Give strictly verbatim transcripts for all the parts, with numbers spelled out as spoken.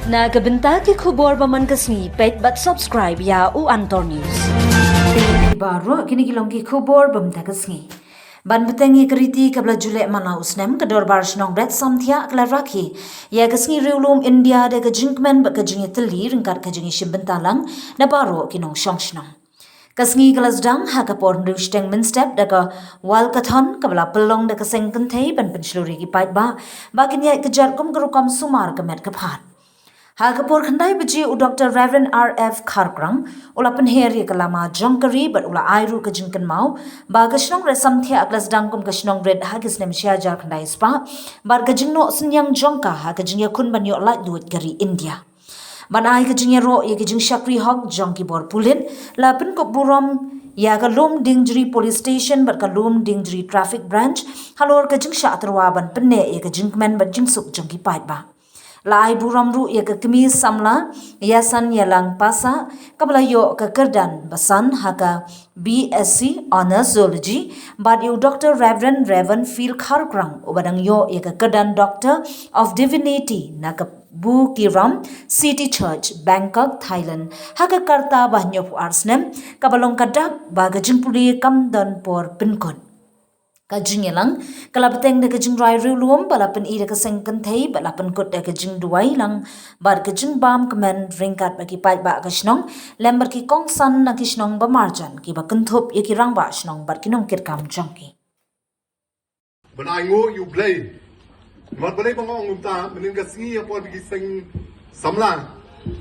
Na ka bynta ki khubor ba man ka sngi, peit bad subscribe ïa u Antor News. Te baroh kine ki long ki khubor ba mynta ka sngi. Ban bteng ïa ka riti kaba la ju leh man la u snem, ka Dorbar Shnong Bret Samthiah ka la rakhe ïa ka sngi Riewlum India da ka jingkmen bad ka jingïatylli ryngkat ka jingïashim bynta lang na baroh ki nongshong shnong. Ka sngi ka la sdang ha ka por hynriew shiteng mynstep da ka walkathon kaba la pynlong da ka seng kynthei ban pynshlur ïa ki paidbah ba kin ïaid kjat kum ka rukom sumar ka met ka phad. Ha ka por khyndai baje u Doctor Reverend R F Kharkrang u la pynher ïa ka lama jong ka ri bad u la ai ruh ka jingkynmaw ba ka shnong Red Samthiah ka la sdang kum ka shnong rit ha ki snem shi hajar khyndai spah bad ka jingnoh synñiang jong ka ha ka jingïakhun ban ïoh laitluid ka ri India. Ban ai ka jingïaroh ïa ka jingshakri hok jong ki bor pulit, la pynkup burom ïa ka Lumdiengjri Police Station bad ka Lumdiengjri Traffic Branch halor ka jingshah tyrwa ban pynneh ïa ka jingkmen bad jingsuk jong ki paidbah. La ai burom ruh ïa ka kmie samla Ïasan Ïalang Passah kaba la ïoh ka kyrdan basan ha ka B Sc Honours Zoology bad ïa u Doctor Reverend Reverend Phil Kharkrang uba dang ïoh ïa ka kyrdan Doctor of Divinity na ka Bukhiram City Church, Bangkok, Thailand ha ka rta ba hynñiewphew ar snem kaba long ka dak ba ka jingpule kam don por pynkut. Ka jingïalang ka la bteng da ka jingrwai riewlum ba la pyni da ka seng kynthei bad la pynkut da ka jingduwai lang bad ka jingbam kmen ryngkat bad ki paidbah ka shnong lem bad ki kongsan na ki shnong ba marjan kiba kynthup ïa ki rangbah shnong bad ki nongkitkam jong ki. Ban ai nguh ïa u Blei. Namar balei ba nga ong kumta, mynnin ka sngi ha por ba ki seng samla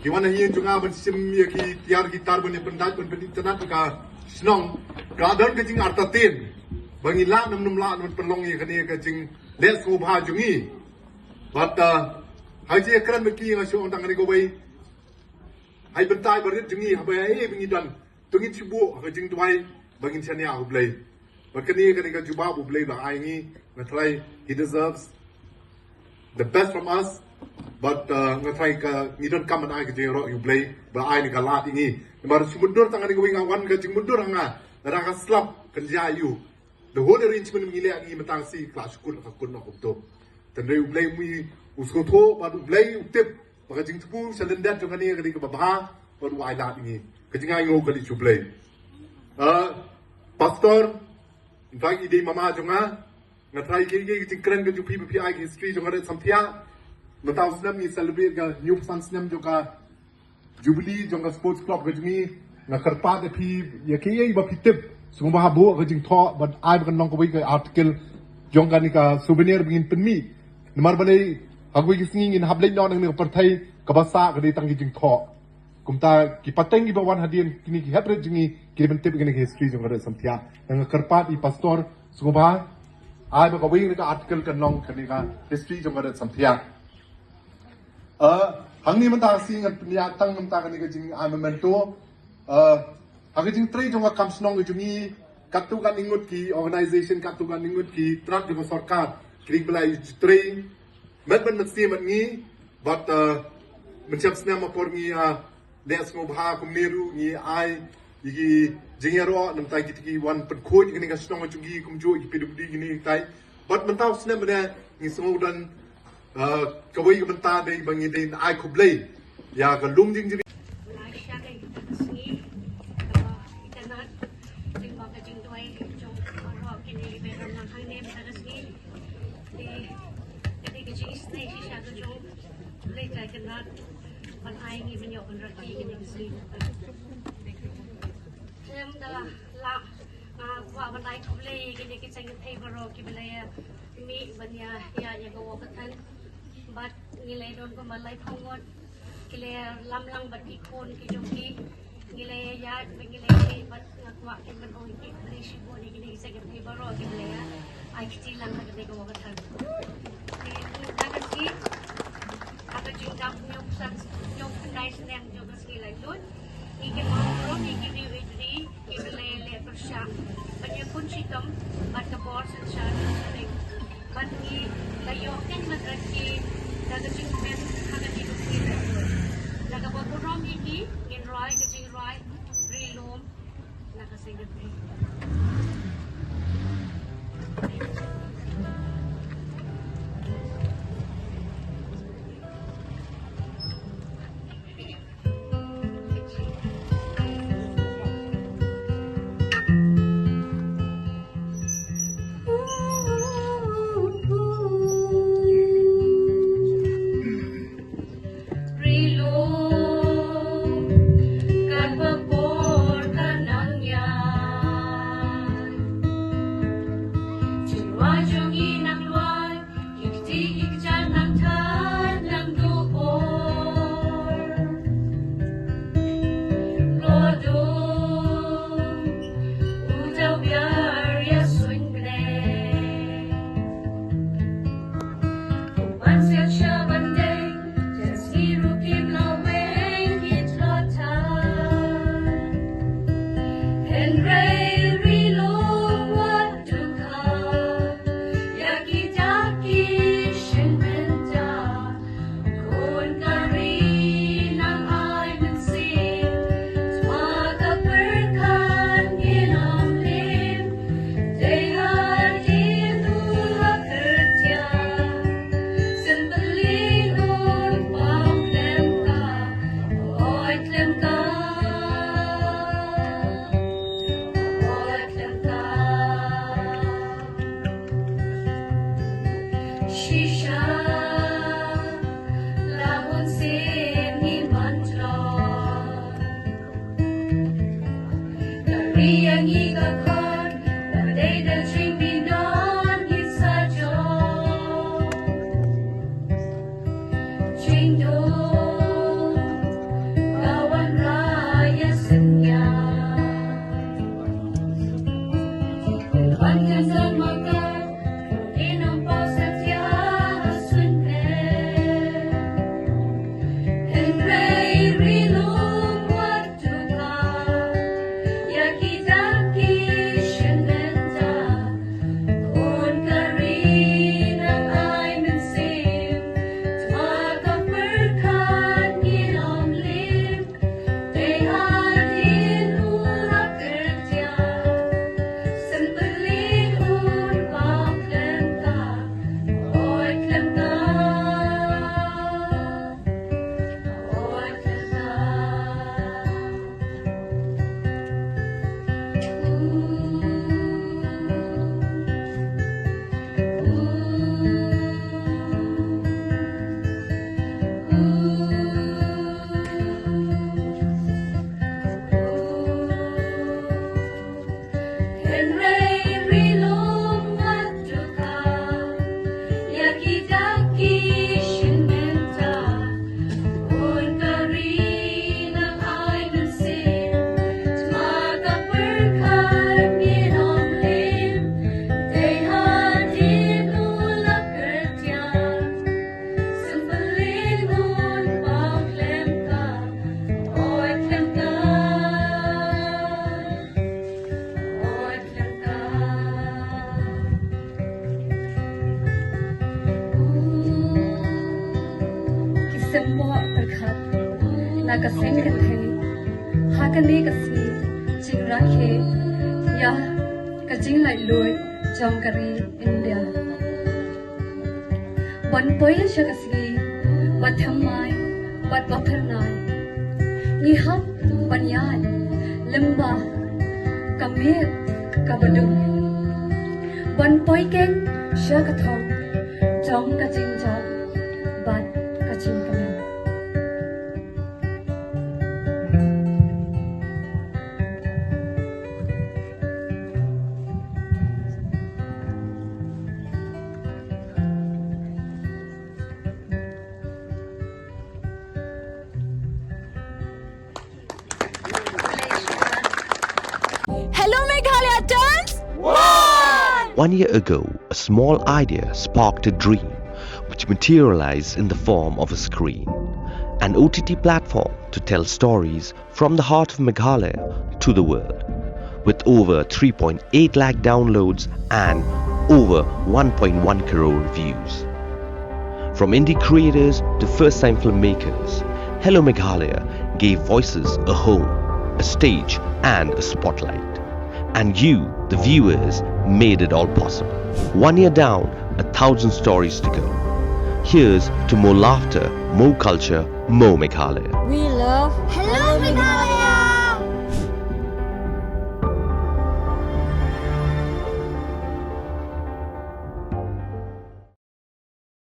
ki wan ha ïing jong nga ban shim ïa ki tiar ki tar ban ïa pyndait ban pynitynnad ïa ka shnong, ka don ka jingartatien ba ngi lah ne ym lah ban pynlong ïa kane ka jingleh sngewbha jong ngi. Bad ha ka jingïakren bad ki, nga shu ong tang kane kawei, ha i bynta i barit jong ngi, haba ïa ei ba ngi don, to ngin shu buh ha ka jingduwai ba ngin shaniah ha u Blei. Bad kane, kane ka jubab u Blei u la ai ngi, nga tharai he deserves the best from us. Bad nga tharai ka, ngi donkam ban ai ka jingïaroh ïa u Blei ba ai ne ka lad ïa ngi. Namar shu mutdur tang kane kawei, nga wan ka jingmutdur ha nga, lada ka slap kan jia ïa u. The whole arrangement ba ngi leh ngi mynta ka sngi ka la shu kut, ka kut noh kumto. Tang hynrei u Blei um, u sngewthuh bad u Blei u tip ba ka jingthmu sha lyndet jong kane ka dei kaba bha bad u ai lad ïa ngi. Ka jingai nguh ka leit sha u Blei. Ah, Pastor, in fact i dei mama jong nga. Nga tharai kiei kiei ki jingkren ka jong phi ba phi ai ka history jong ka Red Samthiah. Mynta u snem ngi celebrate ka hynñiewphew san snem jong ka Jubilee jong ka Sports Club ka jong ngi. Nga kyrpad ïa phi, ïa kiei ba phi tip, sngewbha buh ka jingthoh bad ai ba kan long kawei ka article jong kane ka souvenir ba ngin pynmih. Namar balei, ha kawei ka sngi ngin hap leit noh na kane ka pyrthei kaba sah ka dei tang ki jingthoh. Kumta ki pateng kiba wan hadien kine ki heprit jong ngi ki dei ban tip kane ka history jong ka Red Samthiah. Nga kyrpad ïa i Pastor sngewbha ai ba kawei kane ka article kan long kane ka history jong ka Red Samthiah. Ah, hangne mynta ka sngi ngan pynïaid tang mynta kane ka jingai memento. Ah, ha ka jingtrei jong ka kam shnong ka jong ngi, katto katne ngut ki organization, katto katne ngut ki tnat jong ka sorkar, ki dei ba la ïa trei met ban mynsiem bad ngi. Bad ah, mynshem snem ha por ngi, ah, leh sngewbha kumne ruh ngi ai ïa ki jingïaroh, namar kita ki wan pynkhuid ïa kane ka shnong ka jong ngi kumjuh ïa ki P W D kine kitai. Bad mynta u snem ba ngi sngew don, ah, kawei ka bynta dei ba ngi dei ai khublei ïa ka Lumdiengjri. Ai sha ka sngi kaba itynnad, lyngba ka jingduwai jong baroh kine kiba don lang hangne mynta ka sngi. Te ka dei ka jingisynei shisha ka jong U Blei Trai Kynrad ban ai ngi ban ïoh ban rakhe kine ki sngi. Te ynda la, nga kwah ban ai khublei ïa kine ki seng kynthei baroh kiba la ïa mih ban ïa, ïa, ïa ka walkathon. Bad ngi la don kumba laiphew ngut ki la lam lang bad ki khun ki jong ki. Ngi la ïaid bad ngi la ïaid bad nga kwah kin ban ong ïa ki khublei shibun ïa kine ki seng kynthei baroh kiba la ïa ai kti lang ha kane ka walkathon. Te mynta ka sngi ha ka jingdap hynñiew san, hynñiew khyndai snem jong ka sngi laitluid, ngi kynmaw burom ïa ki riew ri kiba la leh pyrshah ban ïakhun shitom bad ka bor synshar jong ka ri. Bad ngi la ïoh kynmaw ïa ki da ka jingkmen ha kane ka sngi. Da kaba burom ïa ki ngin rwai ka jingrwai Ri Lum na ka seng kynthei. Ban siat sha ban dei, jan sngi ruh kim la weng ki thlot than. Hynrei ri lum wat dukha, ïa ki dak ki shin bynta. Khun ka ri nang ai mynsiem, twa ka pyrkhat ngin ym lim. Dei hadien u la kyrtiat, sympeling un pang khlem ka, oi khlem ka, oi khlem ka. Shisha, la bun sien ngim ban tlot. Ka ri ïa ngi ka khot, ba dei da jingmih don ngin sa jop. Jingdum ka wanrah ïa synñiang. Ban kynsan ma ka, kin ym poi satia ha suiñ pher. Hynrei ri lum wat dukha, ïa ki dak ki shin bynta. Khun ka ri nang ai mynsiem, twa ka pyrkhat ngin ym lim. Dei hadien u la kyrtiat, sympeling un pang khlem ka, oi khlem ka, oi khlem ka. Hynrei ri lum wat dukha, ïa ki dak ki shin bynta. Khun ka ri nang ai mynsiem, twa ka pyrkhat ngin ym lim. Dei hadien u la kyrtiat, sympeling un pang khlem ka, oi khlem ka. Ki symboh pyrkhat na ka seng kynthei ha kane ka sngi jingrakhe ïa ka jinglaitluid jong ka ri India. Ban poi sha ka sngi ba thymmai bad ba phyrnai, ngi hap ban ïaid lyngba ka miet kaba dum. Ban poi keiñ sha ka thong jong ka jingjop bad ka jingkmen. Hello Meghalaya turns one! One year ago, a small idea sparked a dream, which materialized in the form of a screen, an O T T platform to tell stories from the heart of Meghalaya to the world, with over three point eight lakh downloads and over one point one crore views. From indie creators to first-time filmmakers, Hello Meghalaya gave voices a home, a stage, and a spotlight. And you, the viewers, made it all possible. One year down, a thousand stories to go. Here's to more laughter, more culture, more Meghalaya. We love Hello Meghalaya!